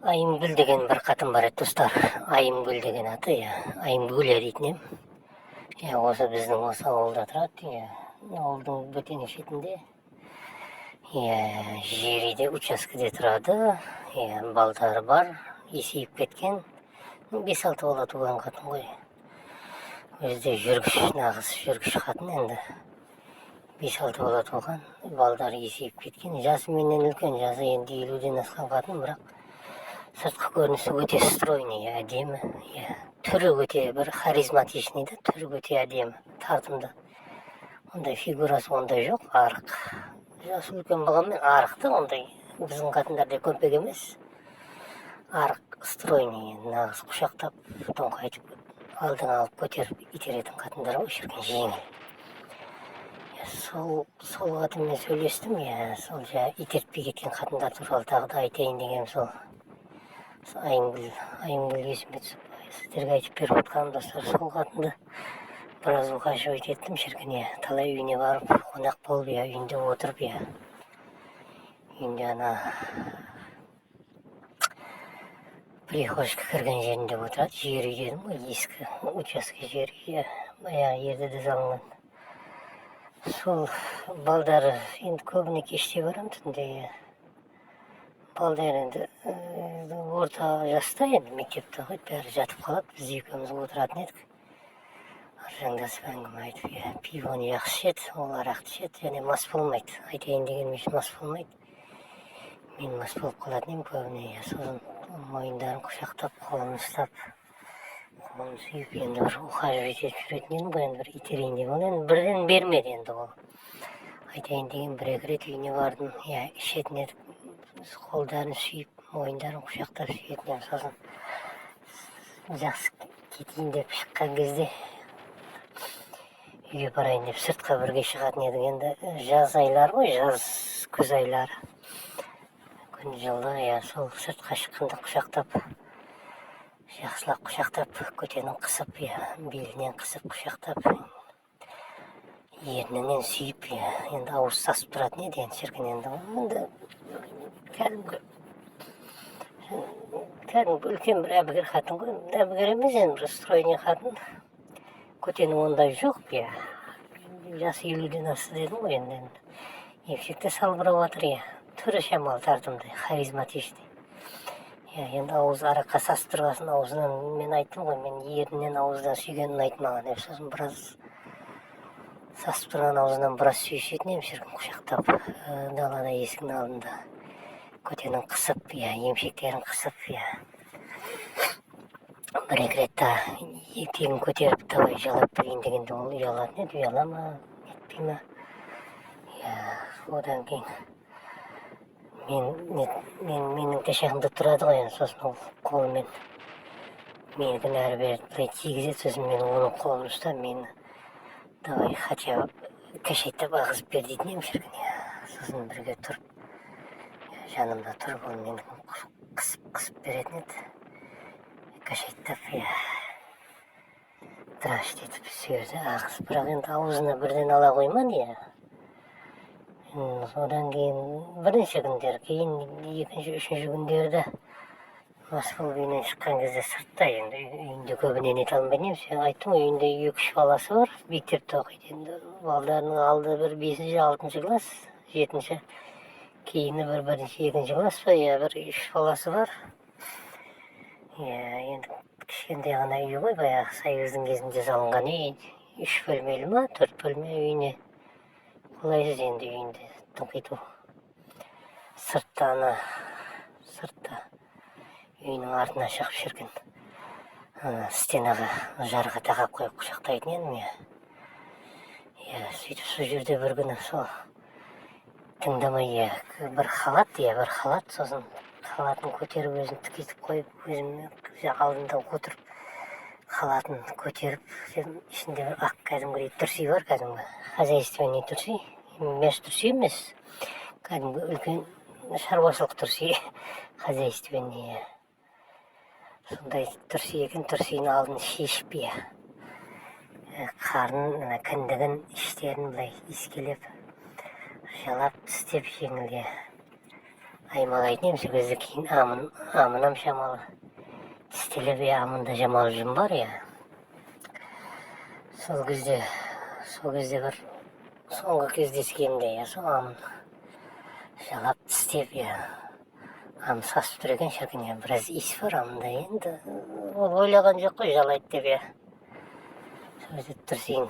Айымгүл деген бір қатын бар еді, достар. Айымгүл деген аты, иә. Айымгүля дейтін едім. Иә, осы біздің осы ауылда тұрады, иә. Ауылдың бөтен шетінде. Иә, жер үйде, учаскеде тұрады. Иә, балдары бар, есейіп кеткен. 5-6 бала туған қатын ғой. Өзі де жүргіш, нағыз жүргіш қатын енді. 5-6 бала туған, балдары есейіп кеткен. Жасы менен үлкен, жасы енді 50-ден асқан қатын, бірақ сыртқы көрінісі өте стройный, әдемі, иә. Түрі өте бір харизматичный да, түрі өте әдемі, тартымды. Ондай фигурасы ондай жоқ, арық. Жасы үлкен болғанмен арық та, ондай біздің қатындардай көмпек емес. Арық, стройный, нағыз құшақтап, тоңқайтып, алдыңа алып көтеріп итеретін қатындар ғой, шіркін жеңіл. Сол қатынмен сөйлестім, иә, сол жаңа итертпей кеткен қатындар туралы тағы да айтайын дегенім сол. Айымгүл есіме түсіп, сіздерге айтып беріп отқаным, достар, сол қатынды біраз ухаживать еттім, шіркін, иә. Талай үйіне барып, қонақ болып, иә, үйінде отырып, иә. Үйінде ана прихожка кірген жерінде отырады, жер үй дедім ғой, ескі учаске жер үй, иә, баяғы ертеде салынған. Сол балдары енді көбіне кеште барамын, түнде, иә. Балдар енді орта жаста енді, мектепте оқиды, бәрі жатып қалады, біз екеуміз отыратын едік. Аржаңдасып әңгіме айтып, иә, пивоны жақсы ішеді, ол арақты ішеді және мас болмайды. Айтайын дегенім, еш мас болмайды. Мен мас болып қалатын едім көбіне, иә. Сосын мойындарын құшақтап, қолын ұстап, қолын сүйіп, енді бір ухаживать етіп жүретін едім ғой, енді бір итерейін деп. Ол енді бірден бермеді енді ол. Айтайын деген, бір екі рет үйіне бардым, иә, ішетін едік. Қолдарын сүйіп, мойындарын құшақтап сүйетін едім. Сосын жақсы кетейін деп шыққан кезде, үйге барайын деп сыртқа бірге шығатын едік. Енді жаз айлары ғой, жаз, күз айлары. Күн жылы, иә, сол сыртқа шыққанда құшақтап, жақсылап құшақтап, көтенін қысып, иә, белінен қысып құшақтап, ернінен сүйіп, иә, енді ауыз сасып тұратын еді енді, шіркін, енді кәдімгі үлкен бір әбігер қатын ғой. Әбігер емес енді, бір стройный қатын. Көтені ондай жоқ, иә. Жасы 50-ден асты дедім ғой енді. Емшек те салбырап жатыр, иә. Түрі шамалы тартымды, харизматичный. Иә, енді ауызы араққа сасып тұрғасын, аузынан, мен айттым ғой, мен ернінен, ауыздан сүйген ұнайды маған деп. Сосын біраз сасып тұрған аузынан біраз сүйісетін едім, шіркін, құшақтап, далада есіктің алдында көтенін қысып, иә, емшектерін қысып, иә. Бір екі рет та етегін көтеріп, давай жалап берейін дегенде, ол ұялатын еді, ұяла ма, нетпей ма, иә. Одан кейін мен менің де жағымда тұрады ғой енді. Сосын ол қолымен менікін әрі бері былай тигізеді, сосын мен оның қолын ұстап, мені давай хотя бы кәшәйттеп ағызып бер дейтін едім, шіркін, иә. Сосын бірге тұрып, жанымда тұрып, ол менікін қысып қысып беретін еді, кәшәйттеп, иә, дрожь етіп сүйерді ағызып. Бірақ енді аузына бірден ала қоймады, иә. Одан кейін бірнеше күндер кейін, екінші, үшінші күндерді мас болып үйінен шыққан кезде сыртта, енді үйінде көбіне нете алмайтын едім. Сен айттым ғой, үйінде екі үш баласы бар, мектепте оқиды енді. Балдарының алды бір бесінші, алтыншы класс, жетінші, кейіні бір бірінші, екінші класс па, иә, бір үш баласы бар, иә. Енді кішкентай ғана үй ғой, баяғы союздың кезінде салынған үй, үш бөлмелі ма, төрт бөлме, үйіне қолайсыз енді үйінде тыңқиту. Сыртта, ана сыртта үйінің артына шығып, шіркін, ана стенаға, жарға тақап қойып құшақтайтын едім, иә. Иә, сөйтіп сол жерде бір күні сол тыңдамай, иә, бір халат, иә, бір халат, сосын халатын көтеріп, өзін тікейтіп қойып, өзім алдында отырып, халатын көтеріп, ішінде бір ақ кәдімгідей трусы бар, кәдімгі хозяйственный трусы, мяш трусы емес, кәдімгі үлкен шаруашылық трусы, хозяйственный, иә. Сондай трусы екен, трусының алдын шешіп, иә, қарнын, ана кіндігін, іштерін былай иіскелеп, жалап, тістеп, жеңіл, иә. Аймалайтын едім сол кезде. Кейін амынам шамалы тістелеп, иә, амында шамалы жүн бар, иә. Сол кезде бір соңғы кездескенімде, иә, сол амын жалап, тістеп, иә, ам сасып тұр екен, шіркін, иә, біраз иіс бар амында. Енді ол ойлаған жоқ қой жалайды деп, иә. Сол кезде трусигін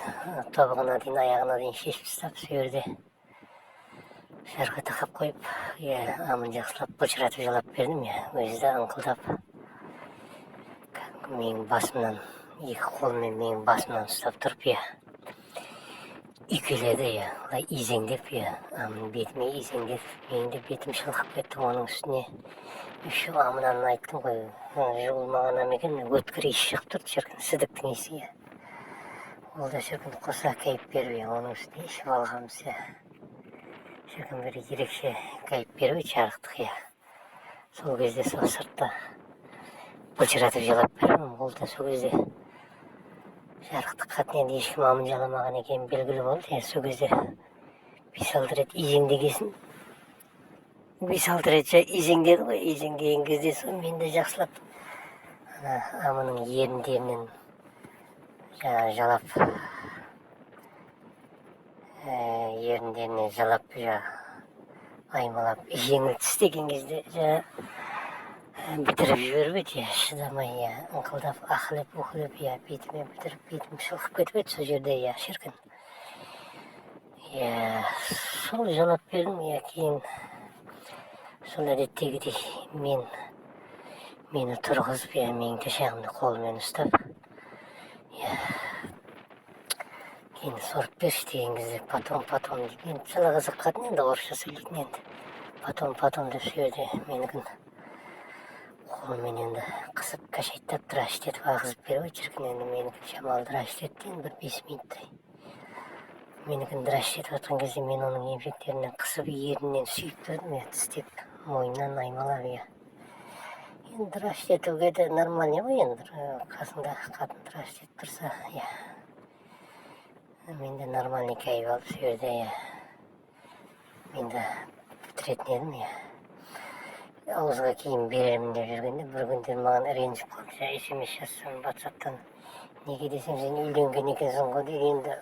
тобығына дейін, аяғына дейін шешіп тастап, сол жерде шарға тақап қойып, иә, амын жақсылап былжыратып жалап бердім, иә. Өзі де ыңқылдап, кәдімгі менің басымнан, екі қолымен менің басымнан ұстап тұрып, иә, үйкеледі, иә, былай изеңдеп, иә, амын бетіме изеңдетіп, менің де бетім шылқып кетті. Оның үстіне еще амынан, айттым ғой, жуылмаған ам екен, өткір иіс шығып тұрды, шіркін, сідіктің иісі, иә. Ол да, шіркін, қоса кайып беріп, иә, оның үстіне ішіп алғанбыз, иә, шіркін, бір ерекше кайып беріп еді жарықтық, иә. Сол кезде сол сыртта былжыратып жалап беремін. Ол да сол кезде жарықтық қатын енді ешкім амын жаламаған екені белгілі болды, иә. Сол кезде 5-6 рет изеңдегесін, 5-6 рет жай изеңдеді ғой. Изеңдеген кезде сол мен де жақсылап ана амының еріндерінен жаңағы жалап, еріндерінен жалап, жаңағы аймалап, жеңіл тістеген кезде жаңағы бітіріп жіберіп еді, иә, шыдамай, иә, ыңқылдап, ахілеп ухілеп, иә, бетіме бітіріп, бетім шылқып кетіп еді сол жерде, иә, шіркін, иә. Сол жалап бердім, иә. Кейін сол әдеттегідей мені тұрғызып, иә, менің төсегімді қолымен ұстап, иә, кейін сорып берші деген кезде, «Потом, потом», — дейді. Енді шала қазақ қатын енді орысша сөйлейтін енді. «Потом, потом», — деп, сол жерде менікін қолымен енді қысып, кашайттап, дрочить ағызып беріп еді, шіркін. Енді менікін шамалы дрочить етті енді бір 5 минуттай. Менікін дрочить етіп жатқан кезде мен оның емшектерінен қысып, ернінен сүйіп тұрдым, иә, тістеп, мойнынан аймалап, иә. Енді дрочить етуге де нормальный ғой енді, қасыңда қатын дрочить етіп тұрса, иә. Мен де нормальный кайф алып, сол жерде, иә, мен де бітіретін едім, иә. Ауызға кейін берермін деп жүргенде, бір күндері маған ренжіп қалды. Жаңа СМС жазсам ватсаптан, неге десем, «Сен үйленген екенсің ғой», — дейді. Енді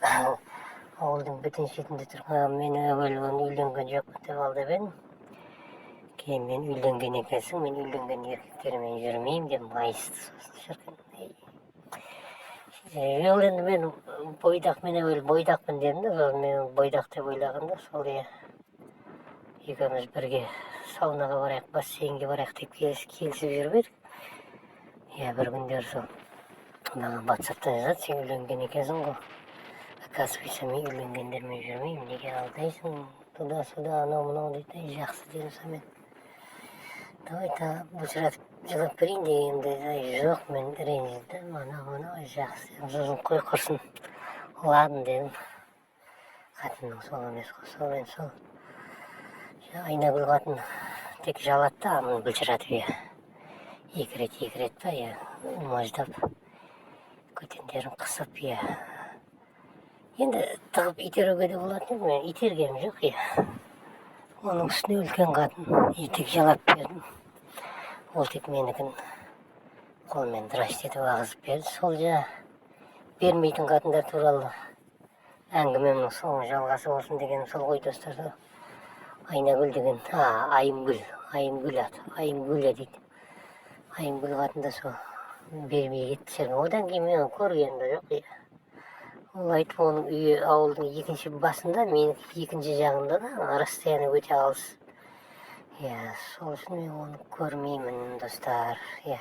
ауылдың бітін шетінде тұрған мен әуелі оны үйленген жоқпын деп алдап едім. Кейін «Мен үйленген екенсің, мен үйленген еркектермен жүрмеймін», — деп майысты сосын, шіркін. Ол енді мен бойдақ, мен әуелі бойдақпын дедім да, сосын мен бойдақ деп ойлаған да сол, иә. Екеуміз бірге саунаға барайық, бассейнге барайық деп келісіп жүріп едік, иә. Бір күндері сол маған ватсаптан жазады: «Сен үйленген екенсің ғой, оказывается, мен үйленгендермен жүрмеймін, неге алдайсың?» Туда сюда анау мынау дейді. «Ей, жақсы», — дедім. Сонымен «Давай та былжыратып жылап берейін» дегенде, «Ай, жоқ, мен ренжідім», анау мынау «Жақсы», — дедім. Сосын «Қой, құрсын, ладно», — дедім. Қатынның сол емес қой. Сонымен сол Айнагүл қатын тек жалады да амын былжыратып, иә, екі рет, екі рет па, иә, умаждап, көтендерін қысып, иә. Енді тығып итеруге де болатын еді, мен итергенім жоқ, иә. Оның үстіне үлкен қатын, етек жалап бердім, ол тек менікін қолмен дрочить етіп ағызып берді. Сол жаңа бермейтін қатындар туралы әңгімемнің соңы, жалғасы болсын дегенім сол ғой, достар. Сол Айнагүл деген, а, Айымгүл, Айымгүл аты, Айымгүл дейді. Айымгүл қатын да сол бермей кетті, шіркін. Одан кейін мен оны көргенім де жоқ, иә. Ол айтып, оның үйі ауылдың екінші басында, менікі екінші жағында да, расстояние өте алыс, иә. Сол үшін мен оны көрмеймін, достар, иә.